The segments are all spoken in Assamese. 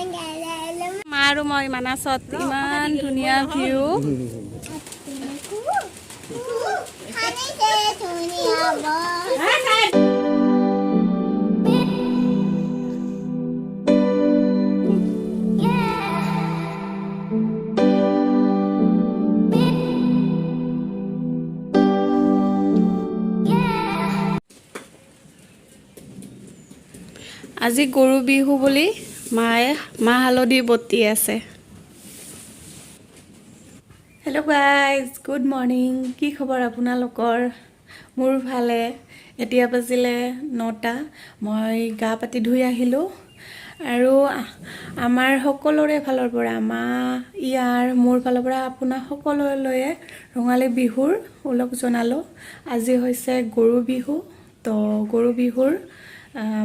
মা আৰু মই মানাছত, ইমান ধুনীয়া ভিউ। আজি গৰু বিহু বুলি মায়ে মাহ হালধি বটি আছে। Hello' guys, good morning. কি খবৰ আপোনালোকৰ? মোৰ ভালে। এতিয়া বাজিলে 9টা। মই গা পাতি ধুই আহিলোঁ আৰু আমাৰ সকলোৰে ফালৰ পৰা, মা, ইয়াৰ, মোৰ ফালৰ পৰা আপোনাক সকলোলৈয়ে ৰঙালী বিহুৰ ওলগ জনালোঁ। আজি হৈছে গৰু বিহু। তো গৰু বিহুৰ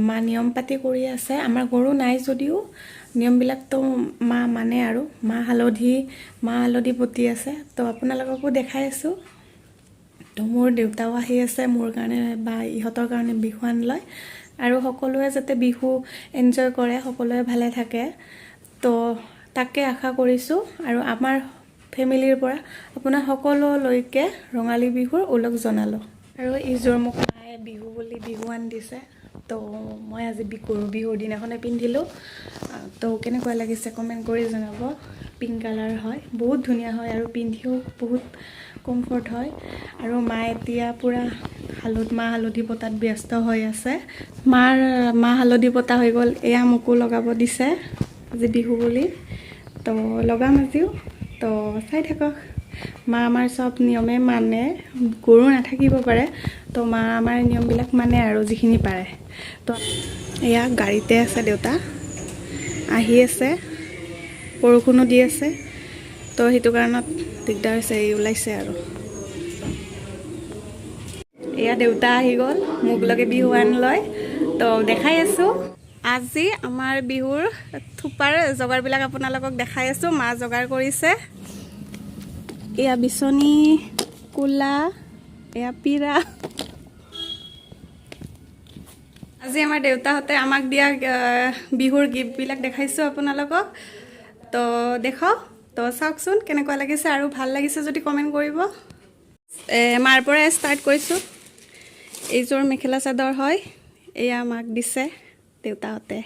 মা নিয়ম পাতি কৰি আছে। আমাৰ গৰু নাই যদিও নিয়মবিলাকতো মা মানে আৰু মাহ হালধি বটি আছে। তো আপোনালোককো দেখাই আছোঁ। তো মোৰ দেউতাও আহি আছে মোৰ কাৰণে বা ইহঁতৰ কাৰণে বিহুৱান লয় আৰু সকলোৱে যাতে বিহু এনজয় কৰে, সকলোৱে ভালে থাকে, তো তাকে আশা কৰিছোঁ। আৰু আমাৰ ফেমিলিৰ পৰা আপোনাৰ সকলোলৈকে ৰঙালী বিহুৰ ওলগ জনালোঁ। আৰু এইযোৰ মোক মায়ে বিহু বুলি বিহুৱান দিছে। তো মই আজি গৰু বিহুৰ দিনাখনে পিন্ধিলোঁ। তো কেনেকুৱা লাগিছে কমেণ্ট কৰি জনাব। পিংক কালাৰ হয়, বহুত ধুনীয়া হয় আৰু পিন্ধিও বহুত কমফৰ্ট হয়। আৰু মা এতিয়া পূৰা মাহ হালধি বটাত ব্যস্ত হৈ আছে। মাৰ মাহ হালধি বটা হৈ গ'ল। এয়া মোকো লগাব দিছে আজি বিহু বুলি, তো লগাম আজিও। তো চাই থাকক। মা আমাৰ চব নিয়মে মানে, গৰু নাথাকিব পাৰে, তো মা আমাৰ নিয়মবিলাক মানে আৰু যিখিনি পাৰে। তো এয়া গাড়ীতে আছে দেউতা, আহি আছে। বৰষুণো দি আছে, তো সেইটো কাৰণত দিগদাৰ হৈছে। এই ওলাইছে আৰু এয়া দেউতা আহি গ'ল মোক লগে বিহুৱান লয়। তো দেখাই আছোঁ, আজি আমাৰ বিহুৰ থোপাৰ যোগাৰবিলাক আপোনালোকক দেখাই আছোঁ। মা যোগাৰ কৰিছে। এয়া বিচনী, কোলা, এয়া পিৰা। আজি আমাৰ দেউতাহঁতে আমাক দিয়া বিহুৰ গিফ্টবিলাক দেখাইছোঁ আপোনালোকক। তো দেখাওঁ, তো চাওকচোন কেনেকুৱা লাগিছে আৰু ভাল লাগিছে যদি কমেণ্ট কৰিব। মাৰ পৰাই ষ্টাৰ্ট কৰিছোঁ। এইযোৰ মেখেলা চাদৰ হয়, এয়া মাক দিছে দেউতাহঁতে।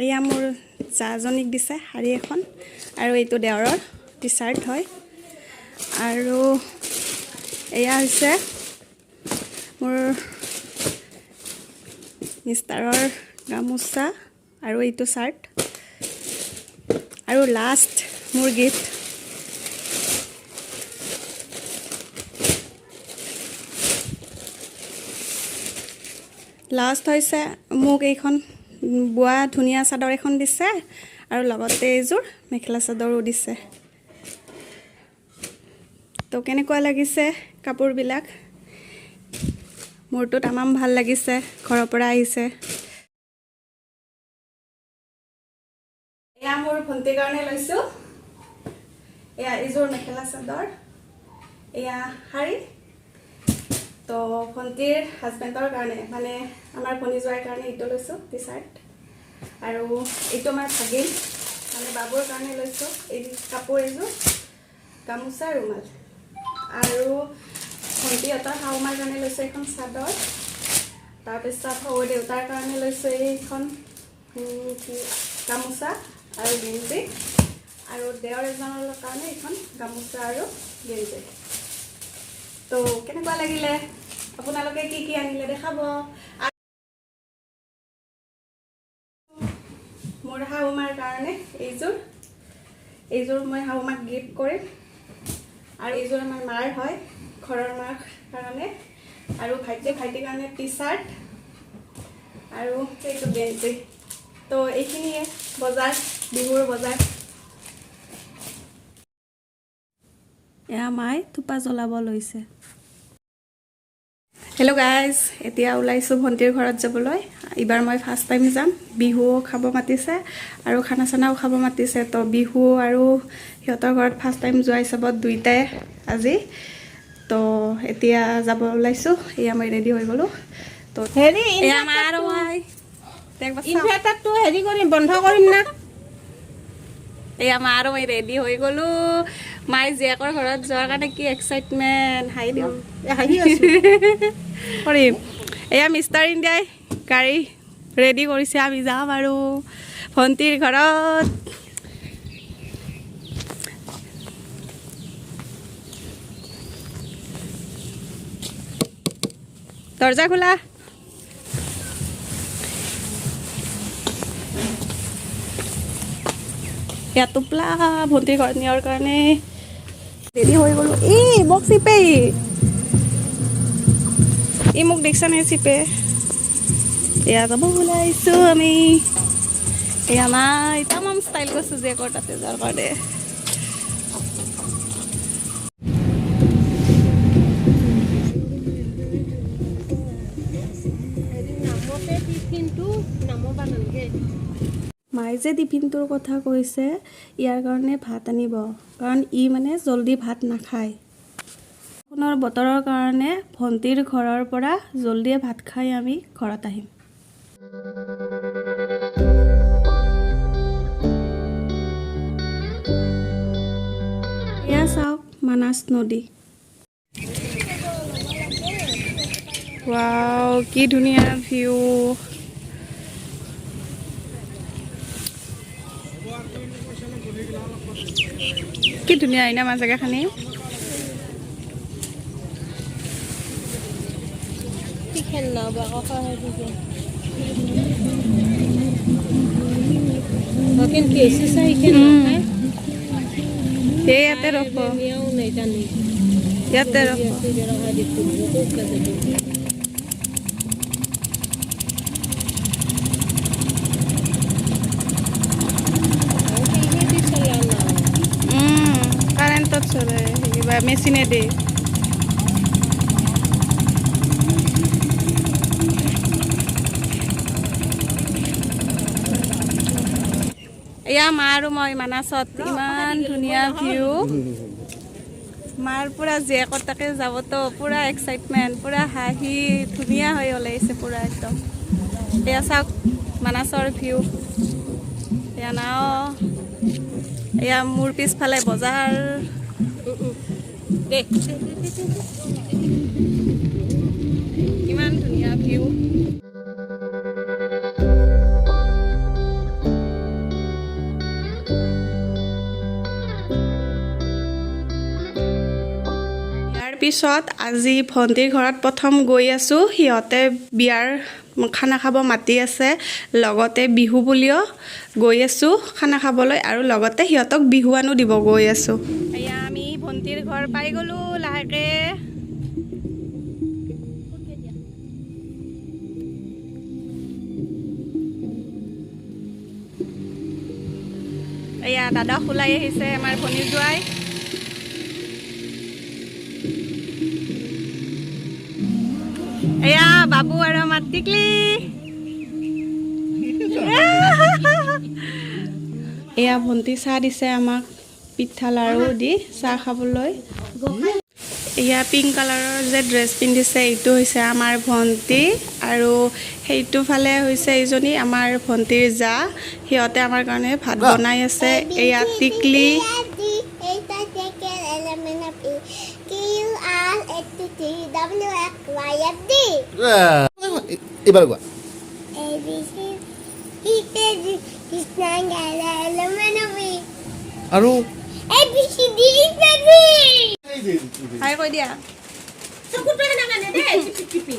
এয়া মোৰ জাজনীক দিছে শাৰী এখন আৰু এইটো দেওৰৰ টি চাৰ্ট হয়। আৰু এয়া হৈছে মোৰ মিষ্টাৰৰ গামোচা আৰু এইটো চাৰ্ট। আৰু লাষ্ট মোৰ গিফ্ট। লাষ্ট হৈছে মোক এইখন বোৱা ধুনীয়া চাদৰ এখন দিছে আৰু লগতে এইযোৰ মেখেলা চাদৰো দিছে। তো কেনেকুৱা লাগিছে কাপোৰবিলাক? মোৰতো তামাম ভাল লাগিছে, ঘৰৰ পৰা আহিছে। এয়া মোৰ ভণ্টিৰ কাৰণে লৈছোঁ। এয়া এইযোৰ মেখেলা চাদৰ, এয়া শাৰী। তো ভণ্টিৰ হাজবেণ্ডৰ কাৰণে, মানে আমাৰ ভনী জোঁৱাইৰ কাৰণে এইটো লৈছোঁ টি চাৰ্ট। আৰু এইটো আমাৰ ভাগিন, মানে বাবুৰ কাৰণে লৈছোঁ এই কাপোৰ এযোৰ, গামোচা, ৰুমাল। আৰু ভণ্টিহঁতৰ শাহুমাৰ কাৰণে লৈছোঁ এইখন চাদৰ। তাৰপিছত শহুৰ দেউতাৰ কাৰণে লৈছোঁ এইখন কি গামোচা আৰু গেঞ্জি। আৰু দেওৰ এজনৰ কাৰণে এইখন গামোচা আৰু গেঞ্জি। তো কেনেকুৱা লাগিলে? আপোনালোকে কি কি আনিলে দেখাব। মোৰ শাহুমাৰ কাৰণে এইযোৰ মই শাহুমাক গিফ্ট কৰিম। আৰু এইযোৰ আমাৰ মাৰ হয়, ঘৰৰ মাৰ কাৰণে। আৰু ভাইটিৰ কাৰণে টি চাৰ্ট আৰু এইটো গেঞ্জি। তো এইখিনিয়ে বজাৰ, বিহুৰ বজাৰ। এয়া মায়ে থোপা জ্বলাব লৈছে। হেল্ল' গাইজ, এতিয়া ওলাইছোঁ ভণ্টিৰ ঘৰত যাবলৈ। এইবাৰ মই ফাৰ্ষ্ট টাইম যাম। বিহুও খাব মাতিছে আৰু খানা চানাও খাব মাতিছে। তো বিহু আৰু সিহঁতৰ ঘৰত ফাৰ্ষ্ট টাইম যোৱা হিচাপত দুইটাই আজি। তো এতিয়া যাব ওলাইছোঁ। এয়া মই ৰেডি হৈ গ'লোঁ। তো হেৰি, এয়া মা আৰু মই। ইনভাৰ্টাৰটো হেৰি কৰিম, বন্ধ কৰিম না। এয়া মা আৰু মই ৰেডি হৈ গ'লোঁ। মায়ে জীয়েকৰ ঘৰত যোৱাৰ কাৰণে কি এক্সাইটমেণ্ট, হাঁহি দিয়ক। হাঁহি আছো। কৰিম। এয়া মিষ্টাৰ ইণ্ডিয়াই গাড়ী ৰেডি কৰিছে। আমি যাম আৰু ভণ্টিৰ ঘৰত। দৰ্জা খোলা। ইয়াত টোপলা ভণ্টিৰ ঘৰত নিয়াৰ কাৰণে ৰেডি হৈ গ'লোঁ। এই মোক চিপে, ই মোক দেখছা নে চিপে? এয়া যাব ওলাইছোঁ আমি। এয়া মা তামাম ষ্টাইল কৰিছোঁ জীয়েকৰ তাতে যোৱাৰ কাৰণে। নামতে টিফিনটো নামবা নালাগে। মায়ে যে টিফিনটোৰ কথা কৈছে, ইয়াৰ কাৰণে ভাত আনিব, কাৰণ ই মানে জল্দি ভাত নাখায়। বৰষুণৰ বতৰৰ কাৰণে ভণ্টিৰ ঘৰৰ পৰা জল্দিয়ে ভাত খাই আমি ঘৰত আহিম। এয়া চাওক মানাছ নদী। ৱাও, কি ধুনীয়া ভিউ! কি ধুনীয়া আইনা মাছ জেগাখিনি। খেল নহ'ব আকৌ। কেনেকে হৈছে চাই খেল। এই ইয়াতে ৰখ, ইয়াতে ৰখ। কাৰেণ্টত চলে, কিবা মেচিনেদি। এয়া মা আৰু মই মানাছত, ইমান ধুনীয়া ভিউ। মাৰ পুৰা জীয়েকৰ তাকে যাবতো পুৰা এক্সাইটমেণ্ট, পুৰা হাঁহি ধুনীয়া হৈ ওলাইছে পুৰা একদম। এয়া চাওক মানাছৰ ভিউ। এয়া নাও, এয়া মোৰ পিছফালে বজাৰ। দে, ইমান ধুনীয়া ভিউ। ইয়াৰ পিছত আজি ভণ্টিৰ ঘৰত প্ৰথম গৈ আছোঁ। সিহঁতে বিয়াৰ খানা খাব মাতি আছে, লগতে বিহু বুলিও গৈ আছোঁ খানা খাবলৈ আৰু লগতে সিহঁতক বিহুৱানো দিব গৈ আছোঁ। এয়া আমি ভণ্টিৰ ঘৰ পাই গ'লোঁ লাহেকৈ। এয়া দাদা ওলাই আহিছে, আমাৰ ভনী জোঁৱাই। এয়া বাবু আৰু আমাৰ টিকলি। এয়া ভণ্টি চাহ দিছে আমাক, পিঠা লাড়ু দি চাহ খাবলৈ। এয়া পিংক কালাৰৰ যে ড্ৰেছ পিন্ধিছে, এইটো হৈছে আমাৰ ভণ্টি আৰু সেইটো ফালে হৈছে এইজনী আমাৰ ভণ্টিৰ জা। সিহঁতে আমাৰ কাৰণে ভাত বনাই আছে। এয়া টিকলি। D H I J K L M N O P Q R S T W X Y F D. এইবাৰ কোৱা। A B C E F G H I K L M N O P আৰু A B C D E F G. হাই কৈ দিয়া। চকুটো সেনেকা নেদে চিপি চিপি।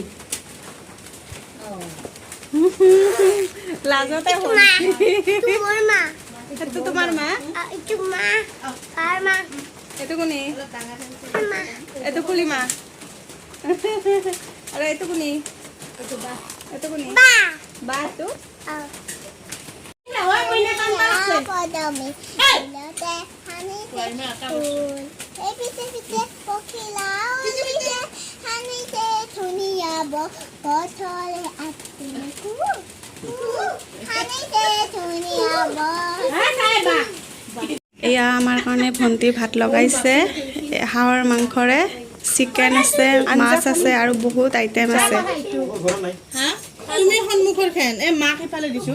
লাজতে হ'ল। মা, তোমাৰ মা। সেইটো তোমাৰ মা? এইটো মা, কাৰ মা? এইটো কোনি? মা। এইটো খুলি মা। আৰু এইটো কোনি? এইটো কোনি? বা। বা এইটো। নহয়, মইনা কান্দা লাগছে। পদমে ফুলতে হানিছে ফুল, এই পিছে পিছে পখিলা উৰিছে, হানিছে ধুনীয়া বথৰে আত্মা হানিছে ধুনীয়া এয়া আমাৰ কাৰণে ভণ্টি ভাত লগাইছে, হাঁহৰ মাংসৰে চিকেন আছে, মাছ আছে আৰু বহুত আইটেম আছে। তুমি সন্মুখৰ খেন এই মাক সিফালে দিছো,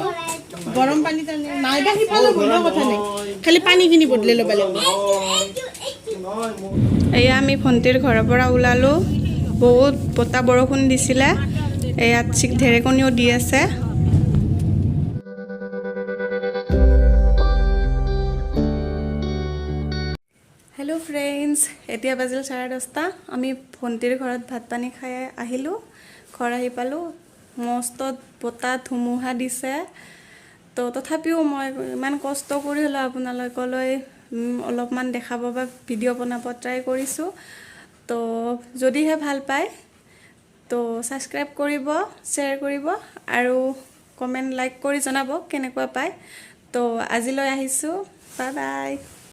গৰম পানী নাইবা সিফালে গ'লেও কথা নাই, খালি পানীখিনি বদলি ল'ব লাগিব। এয়া আমি ভণ্টিৰ ঘৰৰ পৰা ওলালোঁ। বহুত বতাহ বৰষুণ দিছিলে, ইয়াত ঢেৰেকনিও দি আছে। হেল্ল' ফ্ৰেণ্ডছ, এতিয়া বাজিল 10:30। আমি ভণ্টিৰ ঘৰত ভাত পানী খাই আহিলোঁ। ঘৰ আহি পালোঁ, মস্ত বতাহ ধুমুহা দিছে। তো তথাপিও মই ইমান কষ্ট কৰি হ'লেও আপোনালোকলৈ অলপমান দেখাব বা ভিডিঅ' বনাব ট্ৰাই কৰিছোঁ। তো যদিহে ভাল পায় তো ছাবস্ক্ৰাইব কৰিব, শ্বেয়াৰ কৰিব আৰু কমেণ্ট, লাইক কৰি জনাব কেনেকুৱা পায়। তো আজিলৈ আহিছোঁ, বাই বাই।